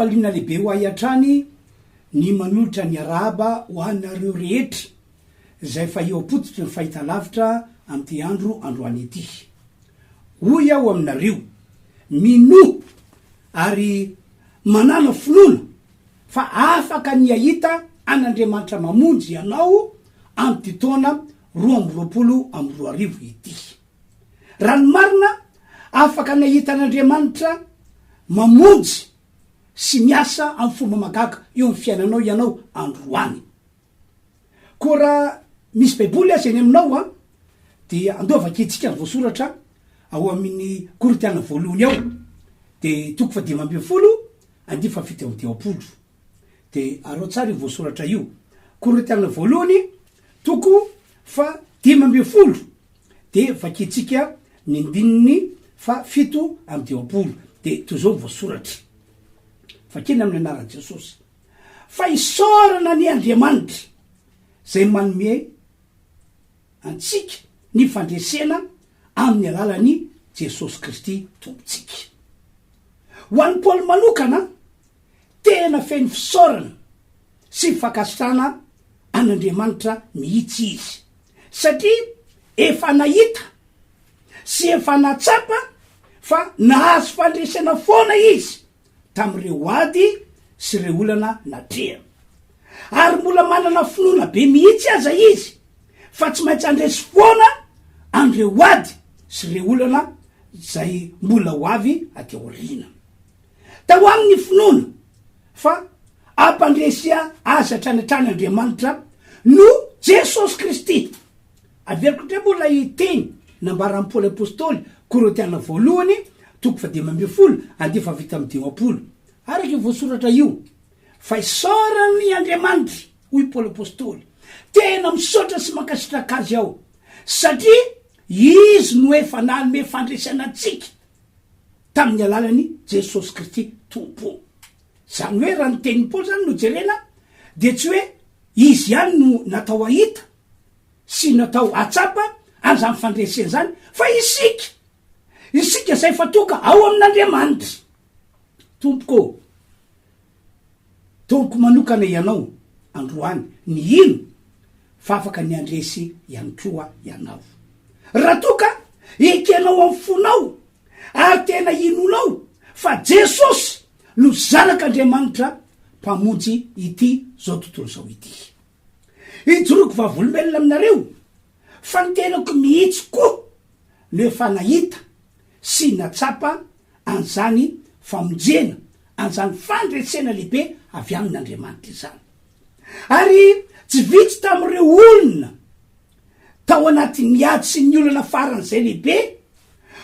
Hafaliana lehibe ho ahy hatrany ny manolotra ny arahaba ho anareo rehetra izay efa eo am-pototry ny fahitalavitra amin'ity andro androany ity. Hoy aho aminareo, minoa ary manàna finoana fa afaka ny hahita an'Andriamanitra mamonjy ianao amin'ity taona 2022 ity. Raha ny marina, afaka ny hahita an'Andriamanitra mamonjy sy miasa amin'ny fomba mahagaga eo amin'ny fiainanao ianao androany. Koa raha misy Baiboly aza eny aminao an, dia andao vakintsika ny voasoratra ao amin'ny Korintiana voalohany ao, dia toko fahadimy ambinifolo, andiany fahafito amby dimampolo. Dia arao tsara io voasoratra io. Korintiana voalohany, toko fahadimy ambinifolo, dia vakintsika ny andininy fahafito amby dimampolo. Dia toy izao ny voasoratra. Vakina amin'ny anaran'i Jesosy. Fa isaorana anie Andriamanitra izay manome antsika ny fandresena amin'ny alalan'i Jesosy Kristy Tompontsika. Ho an'i Paoly manokana, tena feno fisaorana sy fankasitrahana an'Andriamanitra mihitsy izy, satria efa nahita sy efa nahatsapa fa nahazo fandresena foana izy tamin'ireo ady sy ireo olana natrehany. Ary mbola manana finoana be mihitsy aza izy fa tsy maintsy handresy foana an'ireo ady sy ireo olana izay mbola ho avy aty aoriana. Tao aminy ny finoana fa hampandresy azy hatrany hatrany Andriamanitra no Jesosy Kristy. Averiko indray moa ilay teny nambaran'i Paoly Apostoly, Korintiana voalohany, toko fahadimy ambinifolo, andiany fahavita amby dimampolo. Araka io voasoratra io, Fa isaorany Andriamanitra, hoy Paoly Apostoly, tena misaotra sy mankasitraka Azy aho, satria Izy no efa nanome fandresena antsika tamin'ny alalan'i Jesosy Kristy Tompo. Izany hoe raha ny tenin'i Paoly izany no jerena, dia tsy hoe izy ihany no natao hahita, sy natao hahatsapa an'izany fandresena izany fa isika, isika izay efa tonga ao amin'Andriamanitra. Tompoko ô, Tompoko manokana ianao androany ny hino fa afaka ny handresy ihany koa ianao. Raha toa ka ekenao amin'ny fonao ary tena inoanao fa Jesosy no Zanak'Andriamanitra Mpamonjy ity zao tontolo izao ity. Ijoroako vavolombelona aminareo fa ny tenako mihitsy koa no efa nahita sy natsapa an'izany famonjena, an'izany fandresena lehibe avy amin'Andriamanitra izany. Ary tsy vitsy tamin'ireo olona tao anatin'ny ady sy ny olana faran'izay lehibe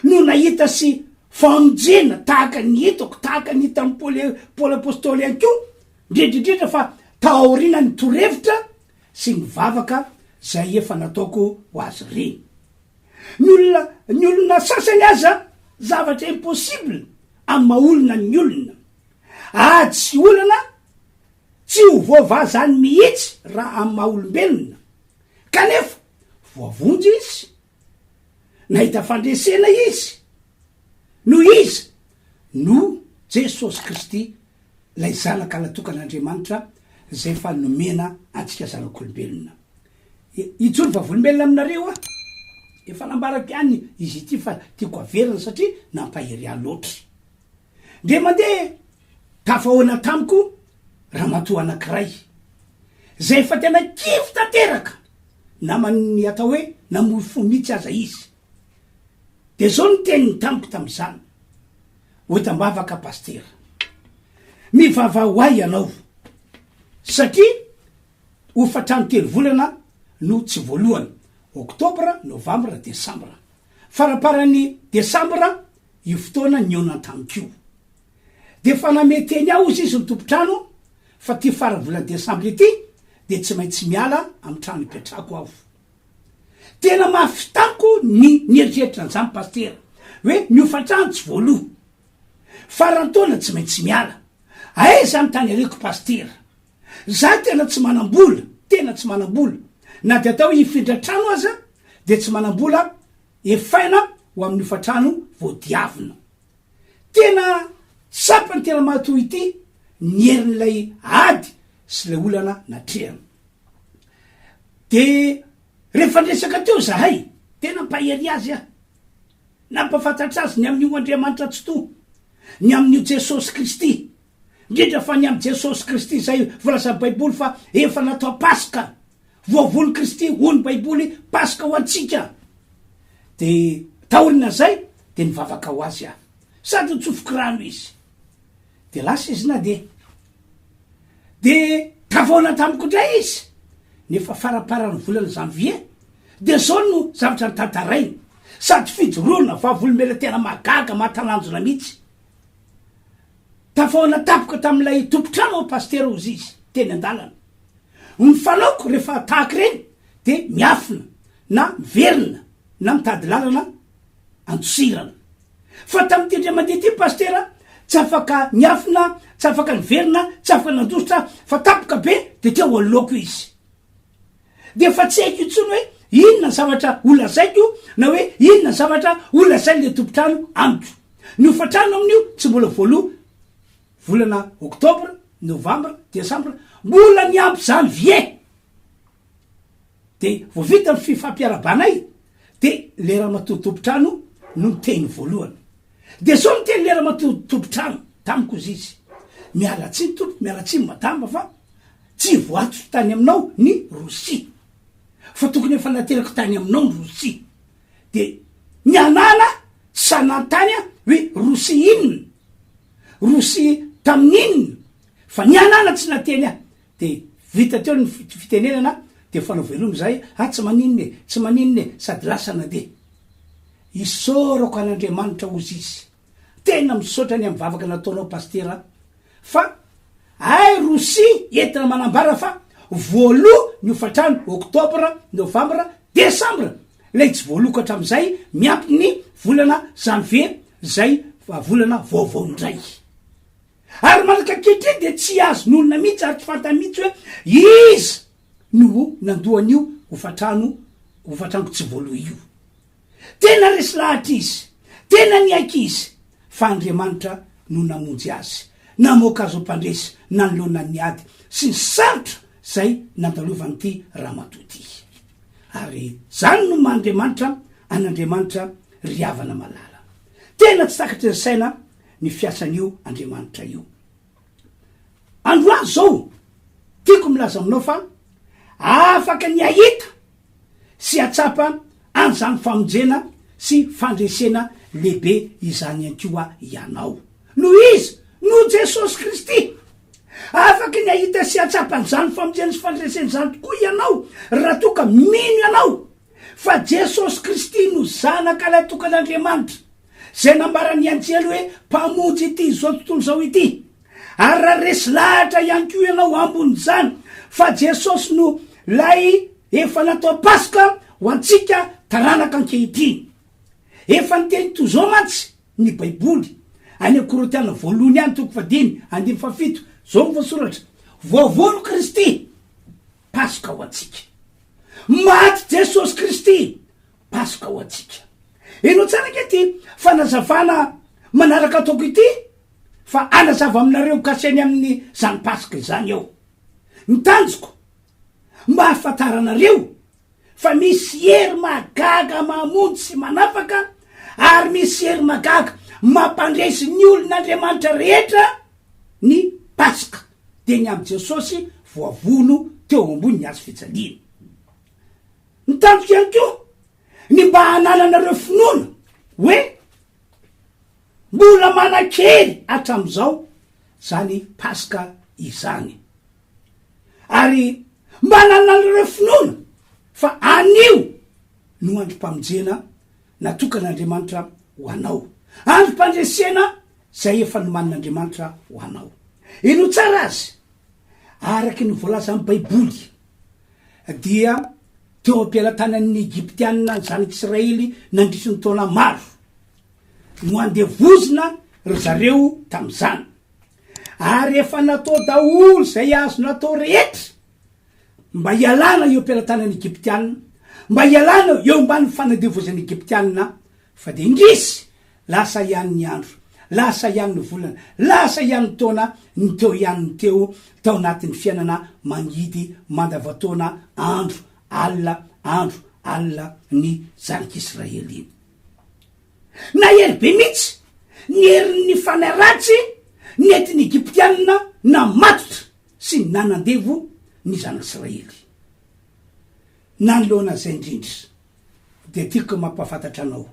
no nahita sy famonjena tahaka ny hitako, tahaka ny hitan'i Paoly, Paoly Apostoly ihany koa, Indrindra indrindra fa taoriana ny torohevitra sy ny vavaka izay efa nataoko ho azy ireny. Ny olona ny olona sasany aza zavatra impossible amin'ny maha olona ny olona. Ady sy olana tsy ho voavaha zany mihitsy raha amin'ny maha olombelona. Kanefa voavonjy izy, nahita fandresena izy, noho izy no Jesosy Kristy Ilay Zanaka Latokan'Andriamanitra izay efa nomena antsika zanak'olombelona. Hijoro vavolombelona aminareo aho. Efa nambarako ihany izy ity fa tiako averina satria nampahery ahy loatra. Indray mandeha tafahoana tamiko ramatoa anankiray izay efa tena kivy tanteraka, naman'ny atao hoe namoy fo mihitsy aza izy. Dia izao no teniny tamiko tamin'izany. Hoentam-bavaka Pasitera. Mivavaha ho ahy ianao satria hofantrano telo volana no tsy voalohany, oktobra, novambra, desambra. Faramparan'ny desambra io fotoana nihaonany tamiko io. Dia efa namehy teny ahy hozy izy ny tompon-trano fa ty faran'ny volana desambra ity dia tsy maintsy miala amin'ny trano ipetrahako aho. Tena mafy tamiko ny nieritreritra an'izany Pasitera, hoe ny hofan-trano tsy voaloa, faran'ny taona tsy maintsy miala. Aiza ny tany aleko Pasitera? Za tena tsy manam-bola, tena tsy manam-bola. Na dia atao hoe hifindra trano aza dia tsy manam-bola efaina ho amin'ny hofan-trano vao diavina. Tena tsapa ny tena mahatoa ity. ny herin'ilay ady sy ilay olana natrehana. De rehefa niresaka teo zahay, tena nampahery azy aho, nampahafantatra azy ny amin'io Andriamanitra Tsitoha, ny amin'io Jesosy Kristy, indrindra fa ny amin'i Jesosy Kristy izay voalazan'ny Baiboly fa efa natao Paska, voavono Kristy hoy ny Baiboly, Paska ho antsika. De taorinan'izay de nivavaka ho azy aho, sady nitsofoko rano izy. De lasa izy nandeha. De tavaona tamiko indray izy, nefa faramparan'ny volana janvier, de zao no zavatra notantarainy, sady fijoroana vavolombelona tena mahagaga, mahatalanjona mihitsy. Tafahoana tampoka tamin'ilay tompon-trano aho pasitera hozy izy, teny an-dalana. Ny fanaoko rehefa tahaka ireny de miafina na miverina na mitady lalana andosirana. Fa tamin'ity indray mandeha ity pasitera tsy afaka niafina, tsy afaka niverina, tsy afaka nandositra fa tampoka be de teo anoloako izy. De efa tsy haiko intsony hoe inona ny zavatra ho lazaiko na hoe inona ny zavatra ho lazain'ilay tompon-trano amiko. Ny hofantrano amin'io tsy mbola voaloa volana octobre, novembre, decembre, mbola niampy janvier. De vao vita ny fifampiarabanay de le ramatoa tompon-trano no niteny voalohany. De zao niteny le ramatoa tompon-trano tamiko ozy izy, miala tsiny tompoko, miala tsiny madama fa tsy voatso tany aminao ny rosia fa tokony efa naterako tany aminao ny rosia. De ny anana sa nanontany aho hoe rosia inona? Rosia tamin'inona? Fa ny anana tsy nateny aho. De vita teo ny fitenenana de fanao veloma izahay, ah tsy maninona e, tsy maninona e, sady lasa nandeha. Isaorako an'Andriamanitra hozy izy. Tena misaotra ny amin'ny vavaka nataonao Pasitera a. Fa hay Rosia entina manambara fa voaloa ny hofantrano octobre, novembre, decembre, ilay tsy voaloko hatramin'izay miampy ny volana janvier izay volana vaovao indray. Ary mandraka ankehitriny dia tsy azon'olona mihitsy ary tsy fantany mihitsy hoe iza no nandoa an'io hofantrano hofantranoko tsy voaloa io. Tena resy lahatra izy, tena niaiky izy fa Andriamanitra no namonjy azy, namoaka azy ho mpandresy nanoloana ny ady sy ny sarotra izay nandalovan'ity ramatoa ity. Ary izany no maha Andriamanitra an'Andriamanitra ry havana malala. Tena tsy takatry ny saina ny fiasan'io Andriamanitra io. Androany izao, tiako milaza aminao fa afaka ny hahita sy hahatsapa an'izany famonjena sy fandresena lehibe izany ihany koa ianao. Noho iza? Noho Jesosy Kristy. Afaka ny hahita sy hahatsapa an'izany famonjena sy fandresena izany tokoa ianao raha toa ka mino ianao fa Jesosy Kristy no Zanaka Lahitokan'Andriamanitra. Izay nambaran'ny anjely hoe Mpamonjy ity izao tontolo izao ity. Ary raha resy lahatra ihany koa ianao ambonin'izany fa Jesosy no Ilay efa natao Paska ho antsika taranaka ankehitriny. Efa niteny toy izao mantsy ny Baiboly, any amin'ny Korintiana voalohany ihany toko fahadimy andininy fahafito, izao no voasoratra, Voavono Kristy, Paska ho antsika. Maty Jesosy Kristy, Paska ho antsika. Henoy tsara ange ity fanazavana manaraka ataoko ity fa hanazava aminareo mikasika ny amin'ny izany Paska izany aho. Ny tanjoko, mba hahafantaranareo fa misy hery mahagaga mamonjy sy manafaka ary misy hery mahagaga mampandresy ny olon'Andriamanitra rehetra ny Paska, dia ny amin'i Jesosy voavono teo ambonin'ny hazo fijaliana. Ny tanjoko ihany koa ny mba hanananareo finoana hoe mbola manan-kery hatramin'izao zany Paska izany. Ary mba hanananareo finoana fa anio no androm-pamonjena natokan'Andriamanitra ho anao. Androm-pandresena izay efa nomanin'Andriamanitra ho anao. Henoy tsara azy, araky ny voalazan'ny Baiboly. dia teo am-pelatanan'ny Egyptiana ny zanak'Israely nandritry ny taona maro. Noandevozina ry zareo tamin'izany. Ary efa natao daholo izay azo natao rehetra mba hialana eo am-pelatanan'ny Egyptiana, mba hialana eo ambanin'ny fanandevozan'ny Egyptiana, fa dia indrisy, lasa ihany ny andro. Lasa ihany ny volana, lasa ihany ny taona, ny teo ihany ny teo, tao anatin'ny fiainana mangidy mandava-taona andro alina andro alina ny zanak'Israely. Nahery be mihitsy ny herin'ny fanahy ratsy nentin'ny Egyptianina namatotra sy nanandevo ny zanak'Israely. Nanoloana izay indrindra dia tiako mampahafantatra anao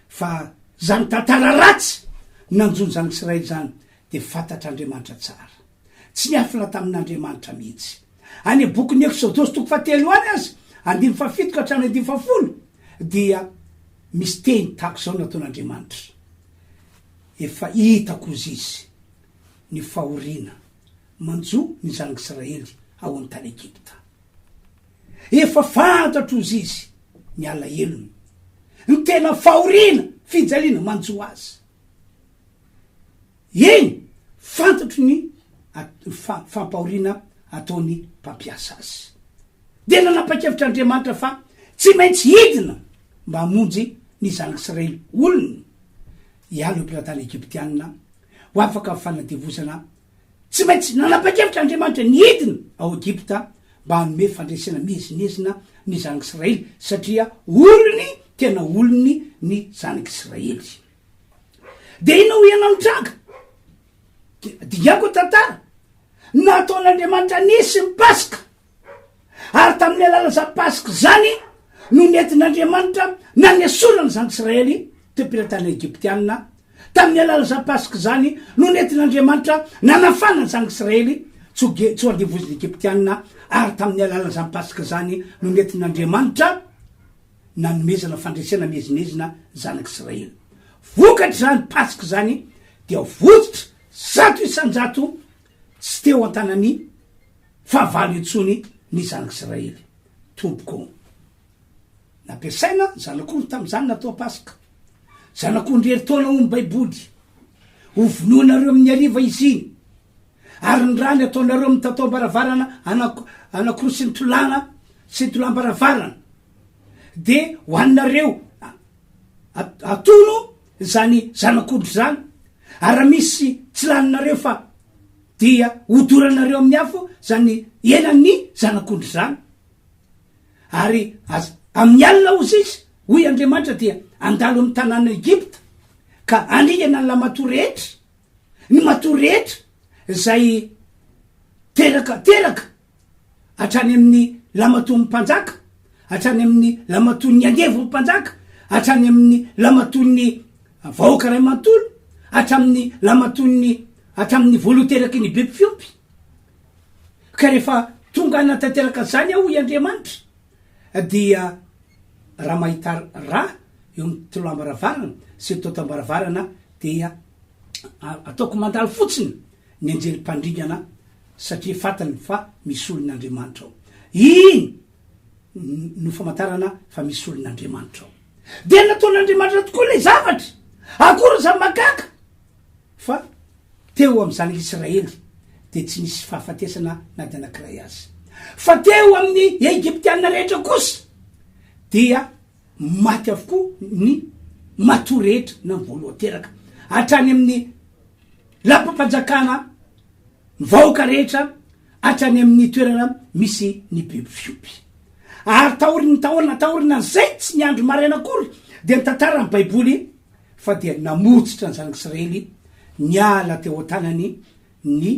fa izany tantara ratsy nanjo ny zanak'Israely izany dia fantatr'Andriamanitra tsara. Tsy niafina tamin'Andriamanitra mihitsy. Any amin'ny bokin'ny Eksodosy toko fahatelo any aza, andininy fahafito ka hatramin'ny andininy fahafolo, dia misy teny tahaka izao nataon'Andriamanitra, Efa hitako, hozy Izy, ny fahoriana manjo ny zanak'Israely ao amin'ny tany Egypta. Efa fantatro, hozy Izy, ny alahelony, ny tena fahoriana, fijaliana manjo azy. Eny, fantatro ny fampahoriana ataon'ny mpampiasa azy. Dia nanapa-kevitra Andriamanitra fa tsy maintsy hidina mba hamonjy ny zanak'Israely olony, hiala eo am-pelatan'ny Egyptiana, ho afaka amin'ny fanadevozana. Tsy maintsy nanapa-kevitra Andriamanitra ny hidina ao Egypta mba hanome fandresena miezinezina ny zanak'Israely, satria olony, tena olony ny zanak'Israely. Dia inona hoy ianao nitranga? Dingako ny tantara. Nataon'Andriamanitra nisy ny Paska. Ary tamin'ny alalan'izany Paska izany no nentin'Andriamanitra nanesorana ny zanak'Israely teo am-piratana Egyptiana. Tamin'ny alalan'izany Paska izany no nentin'Andriamanitra nanafana ny zanak'Israely tsy ho tsy ho andevozin'ny Egyptiana. Ary tamin'ny alalan'izany Paska izany no nentin'Andriamanitra nanomezana fandresena miezinezina zanak'Israely. Vokatr'izany Paska izany dia votsotra 100% tsy teo an-tanan'ny fahavalo intsony ny zanak'Israely. Tompoko, nampiasaina ny zanak'ondry tamin'izany natao Paska. Zanak'ondry herintaona hoy ny Baiboly. Hovonoinareo amin'ny hariva izy iny, ary ny rany ataonareo amin'ny tataom-baravarana anankiroa sy ny tolàna sy ny tolàm-baravarana. De hohaninareo atono izany zanak'ondry izany, ary raha misy tsy laninareo fa dia hodoranareo amin'ny afo zany henan'ny zanak'ondry izany. Ary az- amin'ny alina hozy izy, hoy Andriamanitra, dia handalo amin'ny tanàna Egypta ka handringana ny lamatoa rehetra, ny matoa rehetra izay teraka teraka hatrany amin'ny lamatoan'ny mpanjaka, hatrany amin'ny lamatoan'ny andevon'ny mpanjaka, hatrany amin'ny lamatoan'ny vahoaka ray manontolo, hatramin'ny lamatoan'ny hatramin'ny voalohan-teraky ny biby fiompy. Ka rehefa tonga hanatanteraka an'izany aho, hoy Andriamanitra, dia raha mahita rà eo amin'ny tolàm-baravarana sy ny totam-baravarana dia ataoko mandalo fotsiny ny anjely mpandringana satria fantany fa misy olon' Andriamanitra ao. Iny no famantarana fa misy olon' Andriamanitra ao. Dia nataon' Andriamanitra tokoa ilay zavatra. Akory izany mahagaga fa teo amin'ny zanak' Israely dia tsy nisy fahafatesana na dia anankiray aza. Fa teo amin'ny Egyptiana rehetra kosa dia maty avokoa ny matoa rehetra na ny voalohan-teraka hatrany amin'ny lapam-panjakana ny vahoaka rehetra hatrany amin'ny toerana misy ny biby fiompy. Ary taorin'ny taorina taorina an'izay tsy niandry maraina akory dia nitantara ny Baiboly fa dia namotsitra ny zanak'Israely niala teo an-tanany ny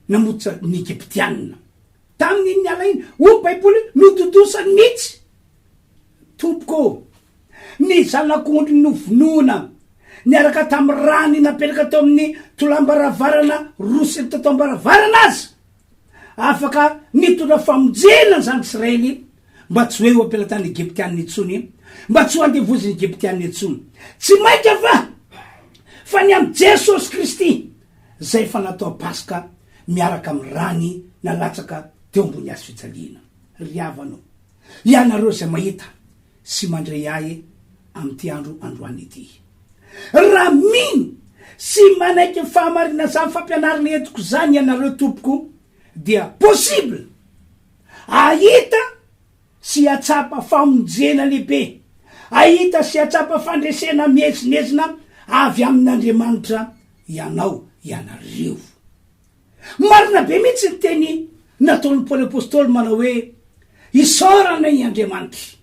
namotsitra ny Egyptianina. Tamin'iny niala iny, hoy ny Baiboly, nododosany mihitsy. Tompoko ô, ny zanak'ondry novonoina niaraka tamin'ny rany napetraka teo amin'ny tolam-baravarana roa sy ny totam-baravarana aza, afaka nitondra famonjena ny zanak'Israely mba tsy ho eo am-pelatan'ny Egyptiana intsony, mba tsy ho andevozin'ny Egyptiana intsony. Tsy mainka va fa ny amin'i Jesosy Kristy izay efa natao Paska miaraka amin'ny rany nalatsaka teo ambony hazo fijaliana. Ry havana ô, Ianareo izay mahita sy mandre ahy amin'ity andro androany ity. Raha mino sy manaiky ny fahamarinan'izany fampianarana entiko izany ianareo tompoko dia possible ahita sy hatsapa famonjena lehibe, ahita sy hatsapa fandresena miezinezina. avy amin'Andriamanitra ianao, ianareo. Marina be mihitsy ny teny nataon'i Paoly Apostoly manao hoe, Isaorana i Andriamanitra.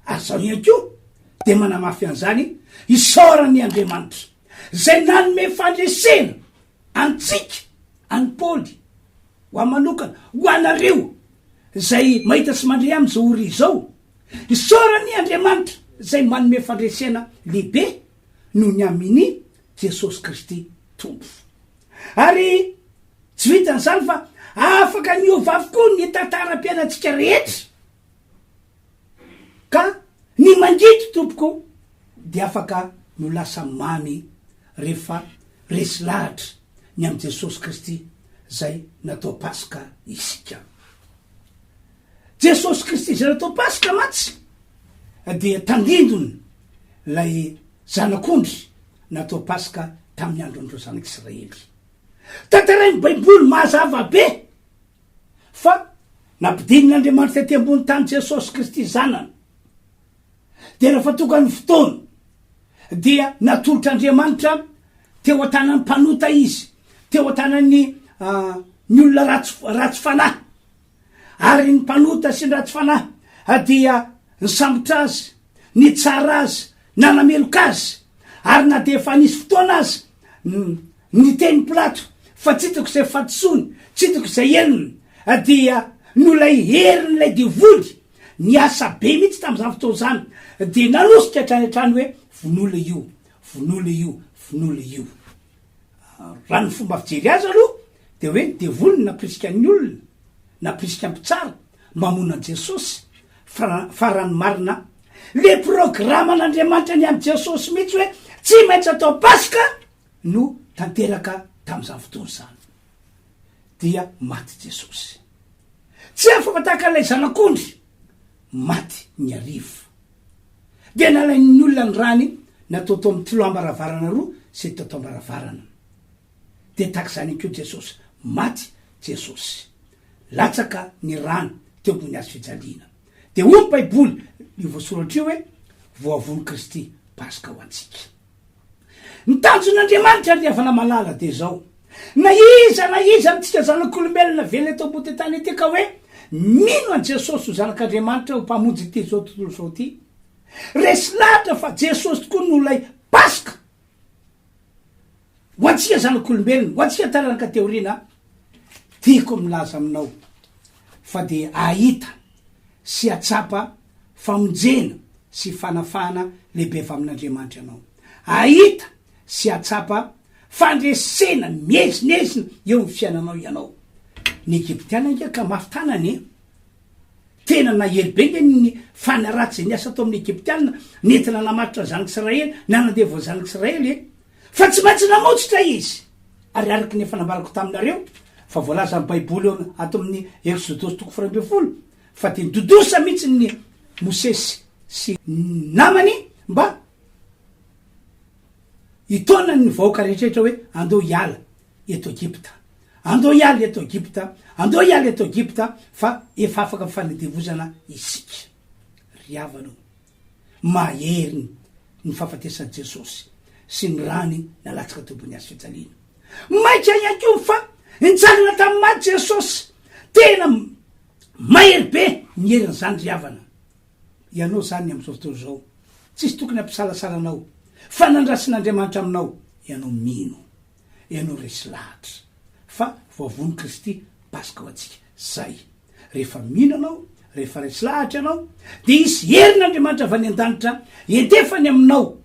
Ary izaho ihany koa dia manamafy an'izany, isaorana i Andriamanitra, izay nanome fandresena antsika, an'i Paoly, ho ahy manokana, ho anareo izay mahita sy mandre amin'izao ora izao. Isaorana i Andriamanitra izay manome fandresena lehibe noho ny amin'i Jesosy Kristy Tompo. Ary tsy vitan'izany fa afaka niova avokoa ny tantaram-piainantsika rehetra. Ka ny mangidy tompoko dia afaka no lasa mamy rehefa resy lahatra ny amin'i Jesosy Kristy zay natao Paska isika. Jesosy Kristy izay natao Paska mantsy dia tandindony lay zanak'ondry natao Paska tamin'ny andron'ireo zanak'Israely. Tantarain'ny Baiboly mazava be fa nampidinin'Andriamanitra tety ambony tany Jesosy Kristy Zanany. Dia rehefa tonga ny fotoana, dia natolotr'Andriamanitra teo an-tanan'ny mpanota izy, teo an-tanan'ny ah, ny olona ratsy, ratsy fanahy. Ary ny mpanota sy ny ratsy fanahy dia nisambotra azy, nitsara azy, nanameloka azy. Ary na dia efa nisy fotoana aza niteny Pilato fa tsy hitako izay fahadisoany, tsy hitako izay helony, dia noho ilay herin'ilay devoly niasa be mihitsy tamin'izany fotoana izany, dia nanosika hatrany hatrany hoe vonoa ilay io, vonoa ilay io, vonoa ilay io. Raha ny fomba fijery azy aloha dia hoe ny devoly no nampirisika ny olona, nampirisika ny mpitsara mba hamono an'i Jesosy, fa raha ny marina, le programan'Andriamanitra ny amin'i Jesosy mihitsy hoe tsy maintsy atao Paska no tanteraka tamin'izany fotoana izany. Dia maty Jesosy. Tsy hafa fa tahaka an'ilay zanak'ondry maty ny hariva. Dia nalain'ny olona ny rany natao tao amin'ny toloam-baravarana roa sy taotam-baravarana. Dia tahaka izany ihany koa Jesosy. Maty Jesosy. Latsaka ny rany teo ambony hazo fijaliana. Dia hoy ny Baiboly, io voasoratra io hoe, Voavono Kristy Paska ho antsika. Ny tanjon'Andriamanitra ry havana malala dia izao, na iza na iza amintsika zanak'olombelona velona eto ambody tany ety ka hoe mino an'i Jesosy ho zanak'Andriamanitra ho mpamonjy ity izao tontolo izao ity, resy lahatra fa Jesosy tokoa no ilay Paska ho antsika zanak'olombelona, ho antsika taranaka aty aoriana, tiako milaza aminao fa dia ahita sy hatsapa famonjena sy fanafahana lehibe avy amin'Andriamanitra ianao. Hahita sy hahatsapa fandresena miezinezina eo amin'ny fiainanao ianao. Ny Egyptiana ange ka mafy tanana e! Tena nahery be ange ny fanahy ratsy izay niasa tao amin'ny Egyptiana nentina namatotra ny zanak'Israely, nanandevo ny zanak'Israely e! Fa tsy maintsy namotsitra izy! Ary araka ny efa nambarako taminareo fa voalazan'ny Baiboly eo ato amin'ny Eksodosy toko faha 12 fa dia nidodosa mihitsy ny Mosesy sy ny namany mba hitaona ny vahoaka rehetrarehetra hoe andao hiala eto Egypta, andao hiala eto Egypta, andao hiala eto Egypta fa efa afaka amin'ny fanadevozana isika. Ry havana o, mahery ny fahafatesan'i Jesosy sy ny rany nalatsaka teo ambony hazo fijaliana. Maika ihany koa fa nitsangana tamin'ny maty Jesosy. Tena Mahery be ny herin'izany ry havana. Ianao izany ny amin'izao fotoana izao. Tsisy tokony hampisalasala anao. Fa nandrasin'Andriamanitra aminao, ianao mino. Ianao resy lahatra. Fa voavono Kristy Paska ho antsika. Zay. Rehefa mino ianao, rehefa resy lahatra ianao, dia hisy herin'Andriamanitra avy any an-danitra hendefany aminao.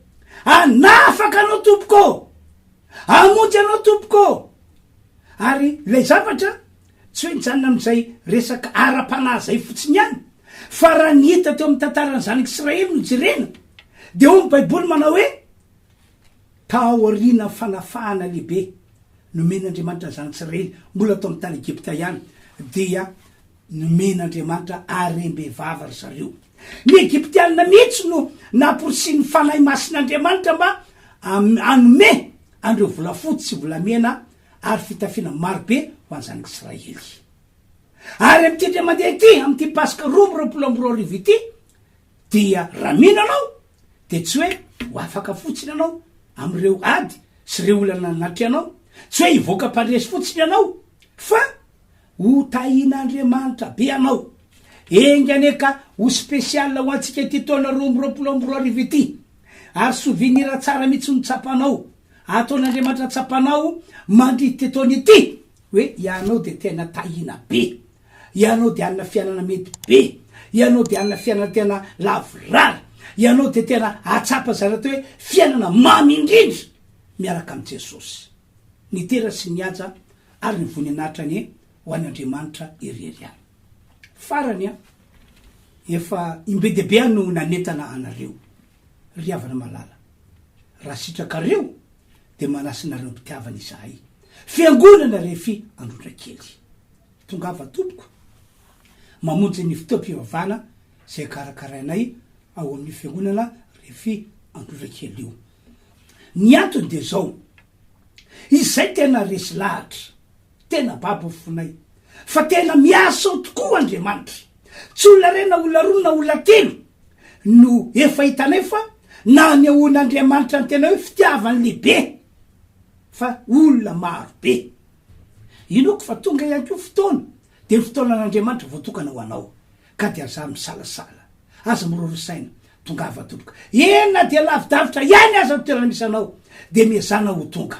Hanafaka anao tompoko ô! Hamonjy anao tompoko ô! Ary ilay zavatra Tsy hoe nijanona amin'izay resaka ara-panahy izay fotsiny ihany, fa raha ny hita teo amin'ny tantaran'ny zanak'Israely no jerena, dia hoy ny Baiboly manao hoe, Taorian'ny fanafahana lehibe nomen'Andriamanitra ny zanak'Israely, mbola tao amin'ny tany Egypta ihany, dia nomen'Andriamanitra harem-behivavy ry zareo. Ny Egyptianina mihitsy no namporisihin'ny Fanahy Masin'Andriamanitra mba hanome an'ireo volafotsy sy volamena ary fitafiana marobe ho an'ny zanak'Israely. Ary amin'ity indray mandeha ity, amin'ity Paska 2022 ity, dia raha mino ianao, dia tsy hoe ho afaka fotsiny ianao. amin'ireo ady sy ireo olana natrehanao. Tsy hoe hivoaka mpandresy fotsiny ianao fa ho tahian'Andriamanitra be ianao. Enga anie ka ho spécial ho antsika ity taona 2022 ity. Ary souvenir tsara mihitsy no tsapanao, ataon'Andriamanitra tsapanao mandritra ity taona ity hoe ianao dia tena tahiana be. Ianao dia hanana fiainana mety be. Ianao dia hanana fiainana tena lavorary. Ianao dia tena hahatsapa izany atao hoe fiainana mamy indrindra miaraka amin'i Jesosy. Ny dera sy ny haja ary ny voninahitra anie ho an' Andriamanitra irery ihany. Farany an, efa imbe dia be aho no nanentana anareo, ry havana malala, raha sitrakareo dia manasa anareo am-pitiavana izahay, Fiangonana Refi Androndrakely. Tongava tompoko mamonjy ny fotoam-pivavahana izay karakarainay ao amin'io fiangonana Refi Androndrakely io. Ny antony dia izao, izay tena resy lahatra, tena babo ny fonay, fa tena miasa ao tokoa Andriamanitra. Tsy olona iray na olona roa na olona telo no efa hitanay fa nanehoan'Andriamanitra ny tena hoe fitiavany lehibe fa olona maro be. Inoako fa tonga ihany koa fotoana, dia ny fotoanan'Andriamanitra voatokana ho anao. Ka dia aza misalasala, aza miroro saina, tongava tompoko. Eny na dia lavidavitra ihany aza ny toerana misy anao, dia miezana ho tonga.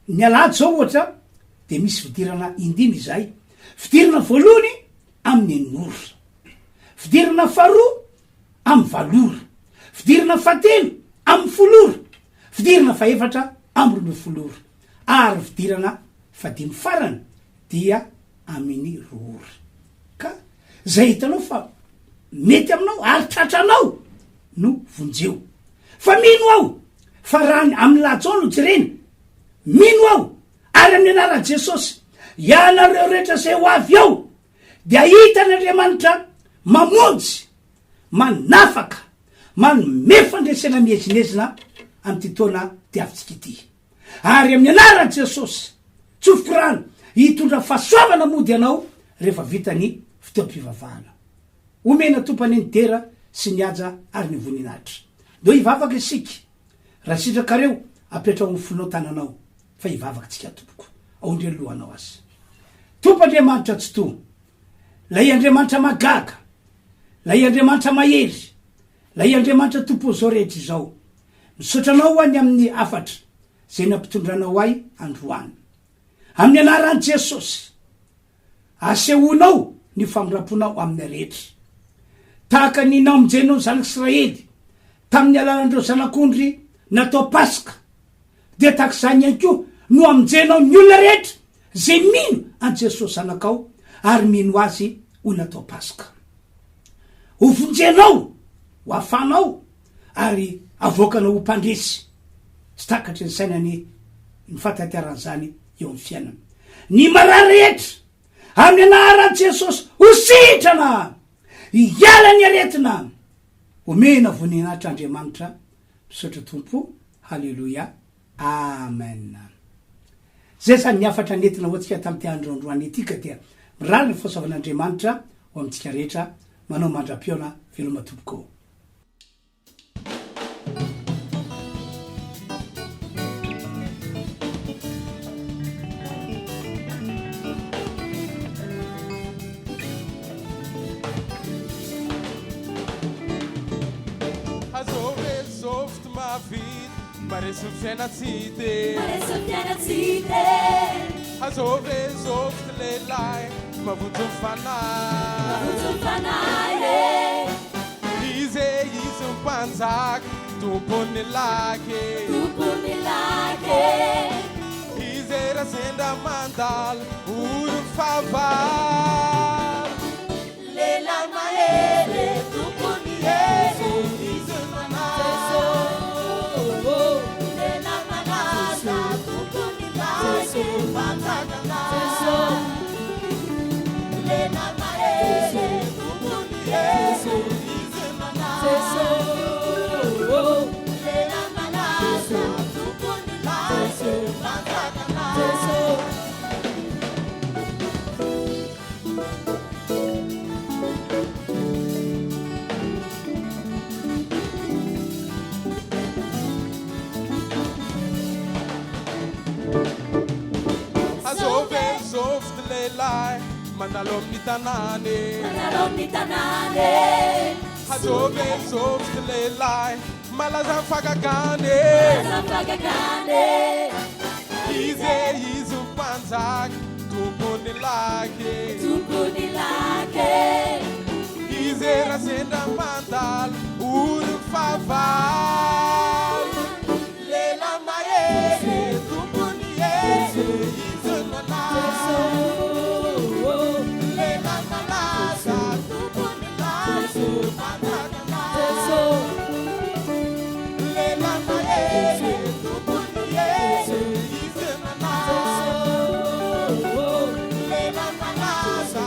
Ny alahady izao ohatra dia misy fidirana indimy izahay. Fidirana voalohany amin'ny enina ora. Fidirana faharoa amin'ny valo ora. Fidirana fahatelo amin'ny folo ora. Fidirana fahefatra amin'ny 12 ora. Ary fidirana fahadimy farany dia amin'ny roa ora. Ka zay hitanao fa mety aminao ary tratranao no vonjeo. Fa mino aho fa raha ny amin'ny lahajao no jerena, mino aho ary amin'ny anaran'i Jesosy, ianareo rehetra izay ho avy ao dia hitan'Andriamanitra mamonjy, manafaka, manome fandresena miezinezina amin'ity taona diavintsika ity. Ary amin'ny anaran'i Jesosy, tsofiko rano, hitondra fahasoavana mody ianao rehefa vita ny fotoam-pivavahana. Omena Tompo anie ny dera sy ny haja ary ny voninahitra. Ndao hivavaka isika. Raha sitrakareo, apetraho amin'ny fonao tananao fa hivavaka tsika tompoko. Aondreho ny lohanao aza. Tompo Andriamanitra Tsitoha, Ilay Andriamanitra mahagaga, Ilay Andriamanitra mahery, Ilay Andriamanitra Tompon'izao rehetra izao. Misaotra Anao aho ny amin'ny hafatra izay nampitondranao ahy androany. Amin'ny anaran'i Jesosy, asehoanao ny famindram-ponao aminay rehetra. Tahaka ny namonjenao ny zanak'Israely tamin'ny alalan'ireo zanak'ondry natao Paska, dia tahaka izany ihany koa no hamonjenao ny olona rehetra izay mino an'i Jesosy Zanakao ary mino Azy ho natao Paska. Hovonjenao, ho afanao ary avoakanao ho mpandresy. Tsy takatry ny saina anie ny fahatanteran'izany eo amin'ny fiainana. Ny marary rehetra, amin'ny anaran'i Jesosy, ho sitrana! Hiala ny aretina! Omena voninahitra Andriamanitra. Misaotra Tompo. Haleloia. Amen. Zay zany ny hafatra nentina ho antsika tamin'ity andro androany ity ka dia mirary ny fahasoavan'Andriamanitra ho amintsika rehetra. Manao mandra-pihaona. Veloma tompoko. lehilahy mandalo amin'ny tanàna e. Mandalo amin'ny tanàna e. Azovy e, zovy ty lehilahy malaza amin'ny fagagana e. Malaza amin'ny fagagana e. Izy e, izy ho mpanjaka, tompon'ny laky e. Tompon'ny laky e. Izy e, raha sendra mandalo, ory fahavalo. Lehilahy mahery, tompon'ny hery, izy no anarany. Lehilahy malaza, tompon'ny laza, mpanjaka lahy. Lehilahy mahery, tompon'ny hery, izy no anarany. Lehilahy malaza.